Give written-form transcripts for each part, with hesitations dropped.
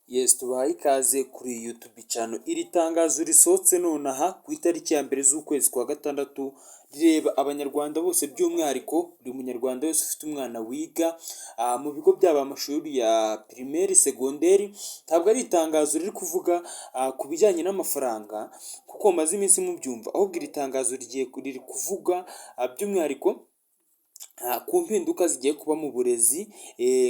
Yes, tubahaye ikaze kuri YouTube channel. Iri tangazo risohotse nonaha ku itariki ya 1 z'ukwezi kwa gatandatu rireba Abanyarwanda bose, by'umwihariko buri munyarwanda wese ufite umwana wiga mu bigo byaba amashuri ya primaire, segonderi. Ntabwo ari itangazo riri kuvuga ku bijyanye n'amafaranga kuko mumaze iminsi mubyumva, ahubwo iri tangazo rigiye riri kuvuga by'umwihariko ku mpinduka zigiye kuba mu burezi,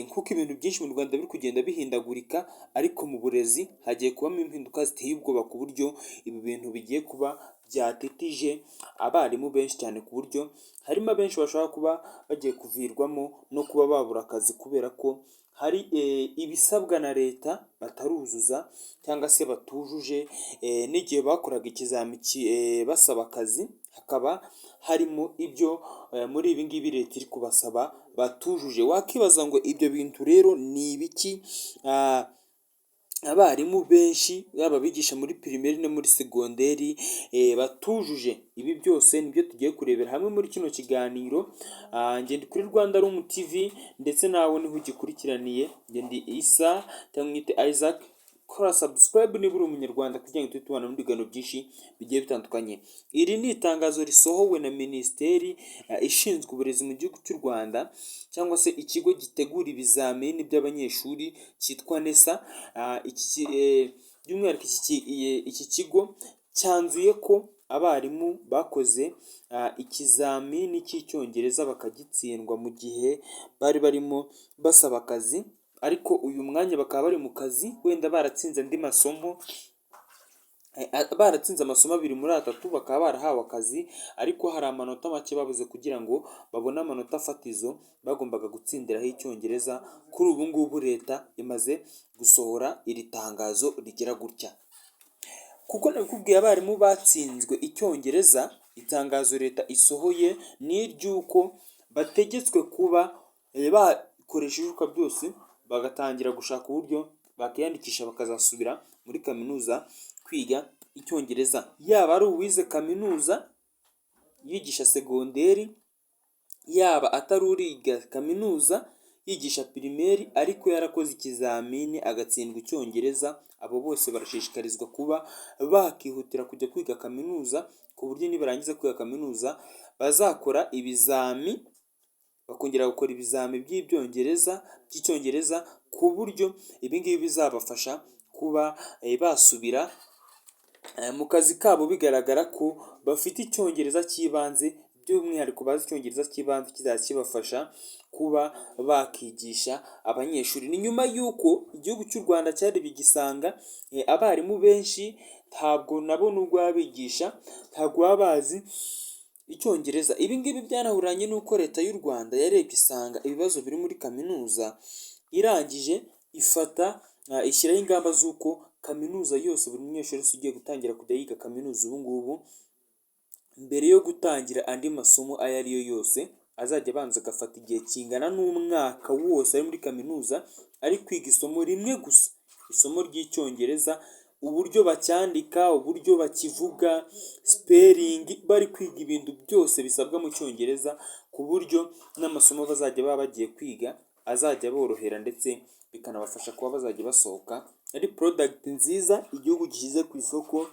nk'uko ibintu byinshi mu Rwanda biri kugenda bihindagurika, ariko mu burezi hagiye kubamo impinduka ziteye ubwoba, ku buryo ibi bintu bigiye kuba byatitije abarimu benshi cyane, ku buryo harimo abenshi bashobora kuba bagiye kuvirwamo no kuba babura akazi kubera ko hari ibisabwa na leta bataruzuza cyangwa se batujuje, n'igihe bakoraga ikizami basaba akazi hakaba harimo ibyo muri ibi ngibi leta iri kubasaba batujuje. Wakibaza ngo ibyo bintu rero ni ibiki? Abarimu benshi yaba abigisha muri primaire no muri segonderi batujuje ibi byose, nibyo tugiye kurebera hamwe muri kino kiganiro. Njye ndi kuri Rwanda Room TV, ndetse nawe niho ugikurikiraniye. Njye ndi Isa cyangwa mwite Isaac. Kora subscribe niba uri umunyarwanda kugira ngo tujye tubana mu biganiro byinshi bigiye bitandukanye. Iri ni itangazo risohowe na Minisiteri ishinzwe uburezi mu gihugu cy'u Rwanda, cyangwa se ikigo gitegura ibizamini by'abanyeshuri cyitwa NESA. By'umwihariko iki kigo cyanzuye ko abarimu bakoze ikizamini cy'Icyongereza bakagitsindwa mu gihe bari barimo basaba akazi, ariko uyu mwanya bakaba bari mu kazi, wenda baratsinze andi masomo, baratsinze amasomo abiri muri atatu, bakaba barahawe akazi, ariko hari amanota make babuze kugira ngo babone amanota fatizo bagombaga gutsindiraho Icyongereza. Kuri ubu ngubu leta imaze gusohora iri tangazo rigira gutya: kuko nabikubwiye, abarimu batsinzwe Icyongereza, itangazo leta isohoye ni iry'uko bategetswe kuba bakoresha ibishoboka byose bagatangira gushaka uburyo bakiyandikisha bakazasubira muri kaminuza kwiga Icyongereza, yaba ari uwize kaminuza yigisha segonderi, yaba atari uriga kaminuza yigisha primaire ariko yarakoze ikizamini agatsindwa Icyongereza. Abo bose barashishikarizwa kuba bakihutira kujya kwiga kaminuza, ku buryo nibarangiza kwiga kaminuza bazakora ibizami, bakongera gukora ibizami by'Icyongereza, ku buryo ibi ngibi bizabafasha kuba basubira mu kazi kabo bigaragara ko bafite Icyongereza cy'ibanze, by'umwihariko bazi Icyongereza cy'ibanze kizajya kibafasha kuba bakigisha abanyeshuri. Ni nyuma y'uko igihugu cy'u Rwanda cyarebye gisanga abarimu benshi ntabwo nabo nubwo baba bigisha ntabwo baba bazi Icyongereza. Ibi ngibi byanahuranye n'uko leta y'u Rwanda yarebye isanga ibibazo biri muri kaminuza, irangije ifata ishyiraho ingamba z'uko kaminuza yose, buri munyeshuri wese ugiye gutangira kujya yiga kaminuza ubu ngubu, mbere yo gutangira andi masomo ayo ari yo yose, azajya abanza agafata igihe kingana n'umwaka wose ari muri kaminuza ari kwiga isomo rimwe gusa, isomo ry'Icyongereza, uburyo bacyandika, uburyo bakivuga, spelling, bari kwiga ibintu byose bisabwa mu Cyongereza, ku buryo n'amasomo bazajya baba bagiye kwiga azajya aborohera, ndetse bikanabafasha kuba bazajya basohoka ari product nziza igihugu gishyize ku isoko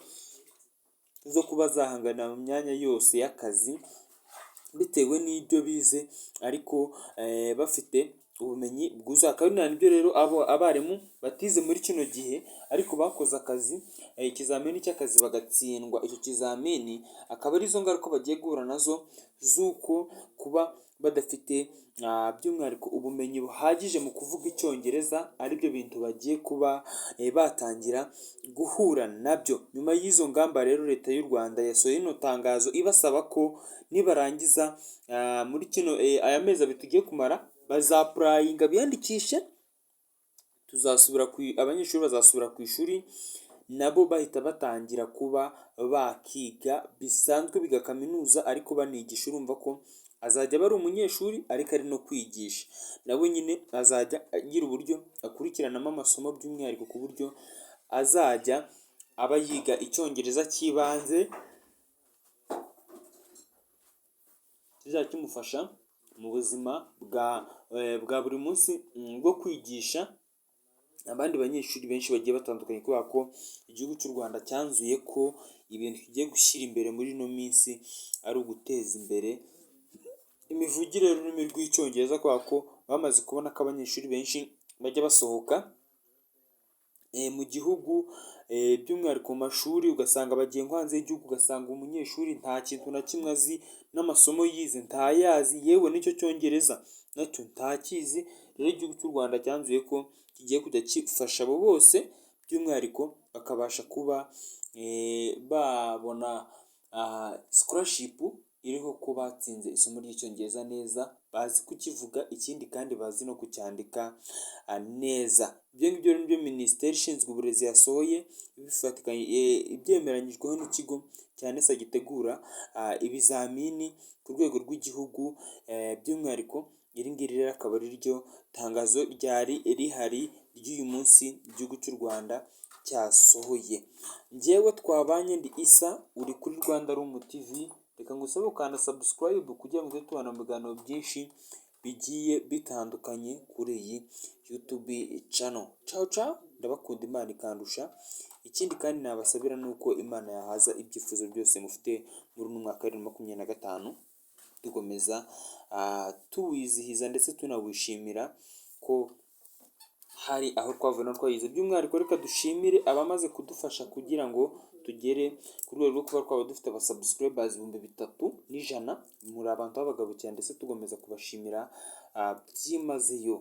zo kuba zahangana mu myanya yose y'akazi bitewe n'ibyo bize, ariko bafite ubumenyi bwuzuye. Akaba ari nabyo rero abo abarimu batize muri kino gihe ariko bakoze akazi, ikizamini cy'akazi, bagatsindwa icyo kizamini, akaba arizo ngaruka bagiye guhura nazo z'uko kuba badafite by'umwihariko ubumenyi buhagije mu kuvuga Icyongereza, aribyo bintu bagiye kuba batangira guhura nabyo. Nyuma y'izo ngamba rero, leta y'u Rwanda yasohoye ino tangazo ibasaba ko nibarangiza muri kino aya mezi 2 tugiye kumara baza-applyinga biyandikishe, tuzasubira ku abanyeshuri bazasubira ku ishuri nabo bahita batangira kuba bakiga bisanzwe, biga kaminuza ariko banigisha. Urumva ko azajya aba ari umunyeshuri ariko ari no kwigisha, nawe nyine azajya agira uburyo akurikiranamo amasomo, by'umwihariko ku buryo azajya aba yiga Icyongereza cy'ibanze kizajya kimufasha mu buzima bwa buri munsi bwo kwigisha. Abandi banyeshuri benshi bagiye batandukanye, kubera ko igihugu cy'u Rwanda cyanzuye ko ibintu kigiye gushyira imbere muri ino minsi ari uguteza imbere imivugire y'ururimi rw'Icyongereza, kubera ko bamaze kubona ko abanyeshuri benshi bajya basohoka mu gihugu, by'umwihariko mu mashuri, ugasanga bagiye nko hanze y'igihugu, ugasanga umunyeshuri nta kintu na kimwe azi, n'amasomo yize ntayazi, yewe n'icyo Cyongereza nacyo ntakizi. Rero igihugu cy'u Rwanda cyanzuye ko kigiye kujya gifasha abo bose, by'umwihariko bakabasha kuba babona scholarship iriho ko batsinze isomo ry'Icyongereza neza, bazi kukivuga, ikindi kandi bazi no kucyandika neza. Ibyo ngibyo nibyo Minisiteri ishinzwe uburezi yasohoye, ibyemeranyijweho n'ikigo cya NESA gitegura ibizamini ku rwego rw'igihugu. By'umwihariko iri ngiri rero akaba ari ryo tangazo ryari rihari ry'uyu munsi igihugu cy'u Rwanda cyasohoye. Njyewe twabanye ndi Isa, uri kuri Rwanda Room TV. Reka ngusabe gukanda subscribe kugira ngo tujye tubana mu biganiro byinshi bigiye bitandukanye kuri iyi YouTube channel. Ciao ciao, ndabakunda Imana ikandusha. Ikindi kandi nabasabira ni uko Imana yahaza ibyifuzo byose mufite muri uno mwaka wa 2025, dukomeza tuwizihiza ndetse tunawishimira ko hari aho twavuye n'aho twageze. By'umwihariko reka dushimire abamaze kudufasha kugira ngo tugere ku rwego rwo kuba twaba dufite abasubscribers 3100. Muri abantu b'abagabo cyane, ndetse tugomeza kubashimira byimazeyo.